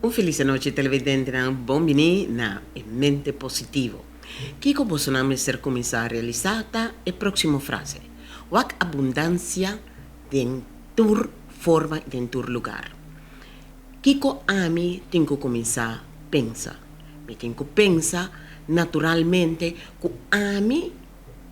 Un felis anochi televidentenan, bon bini na e Mente Positivo. Kiko bosonan mester kuminsá realisá ta e próksimo frase, Wak abundansia den tur forma i den tur lugar. Kiko ami tin ku kuminsá pensa? Mi tin ku pensa naturalmente ku ami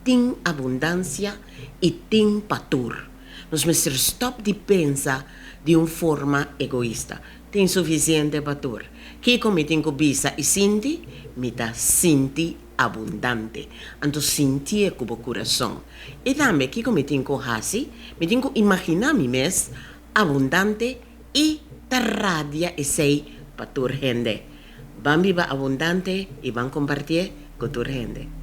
tin abundansia i tin pa tur. Nos mester stòp di pensa di un forma egoista. Tin sufisiente pa tur. Kiko mi tin ku bisa i sinti? Mi ta sinti abundante. Anto sintié ku bo kurason. I tambe kiko mi tin ku hasi? Mi tin ku imaginá mi mes abundante i ta radia esei pa tur hende. Ban biba abundante i ban kompartié ku tur hende.